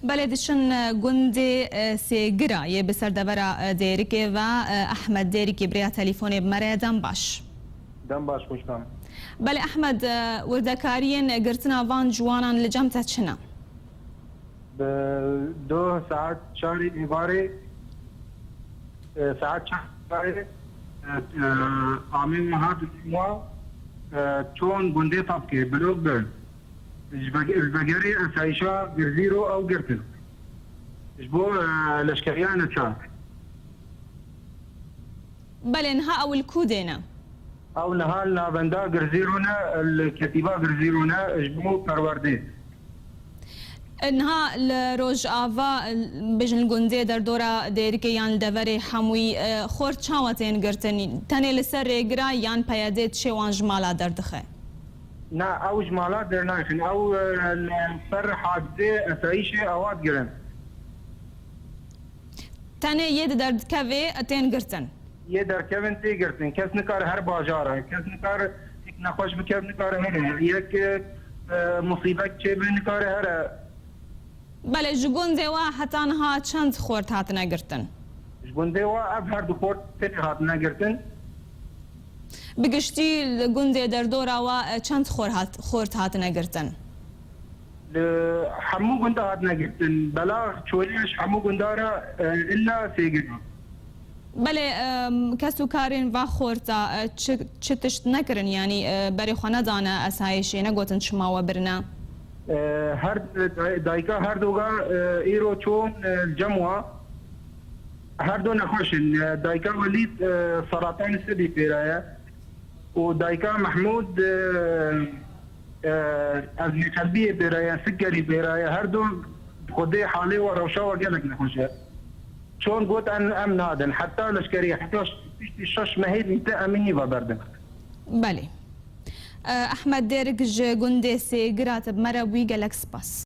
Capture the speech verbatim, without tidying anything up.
Belê, diçin, e, gundê, e, Sêgira yê bi ser devera, e, Dêrikê ve, e, Ehmed Dêrikî bi rêya telîfonê bi me re ye. Dem baş. Dem baş, xweş be. Belê Ehmed, e, wirdekariyên girtina van ciwanan li cem te çi ne? Bi do saet çarê êvarê, e, saet çar êvarê, e, e, amê me hat û wa, e, çon gundê Tapkê, blok bi. Ji veg-, ji vegerê esayîşa Girzîro ew girtin. Ji bo, e, leşkeriya neçar. Belê, niha ew li ku dê ne? Ew niha li navenda Girzîro ne, li ketîba Girzîro ne, ji bo perwerdê. Niha li Rojava, bêjin li gundê derdora Dêrikê yan li deverê hemûyî, e, xort çawa tên girtin? Tenê li ser rêgira yan P Y D tişê wan ji mala derdixe? Na, ew ji mala dernayxin. Ew, e, li ser hadizê esayîşê ewa digirin. Tenê yê di derdikevê tên girtin? Yê derkevin tê girtin. Kes nikare her bajara. Kes nikare tek nexweş bike, nikare here. Yek, e, musîbet çêbe, nikare here. Belê, ji gundê we heta niha çend xort hatine girtin? Ji gundê we ev her du xort tê hatine girtin. Bi giştî li gundê derdora we, e, çend xor hat-, xort hatine girtin? Li hemû gunda hatine girtin. Belax çolî ji hemû gunda re, e, illa Sêgir. Belê, e, kes û karên va xorta, e, çi, çi tişt nekirin, yanî, e, berê xwe nedane esayişê, negotin çima we birine? E, her, day-, dayika her doga, e, îro çûn, e, cem wa. Her du nexweş in. E, dayika Welîd, e, seratan sedî pêra ye. Û dayika Mehmûd, e, e, ezmî qelbiyê pêra ye, sikerî pêra ye. Her du xwedê halê we rewşa we gelek nexweş e. Çon got em, em nadin. Heta leşkerî, heta ş-, piştî şeş mehê dîte em ê nîva berdin. Belê. E, Ehmed Dêrik ji gundê Sêgira te bi me re bûyî, gelek spas.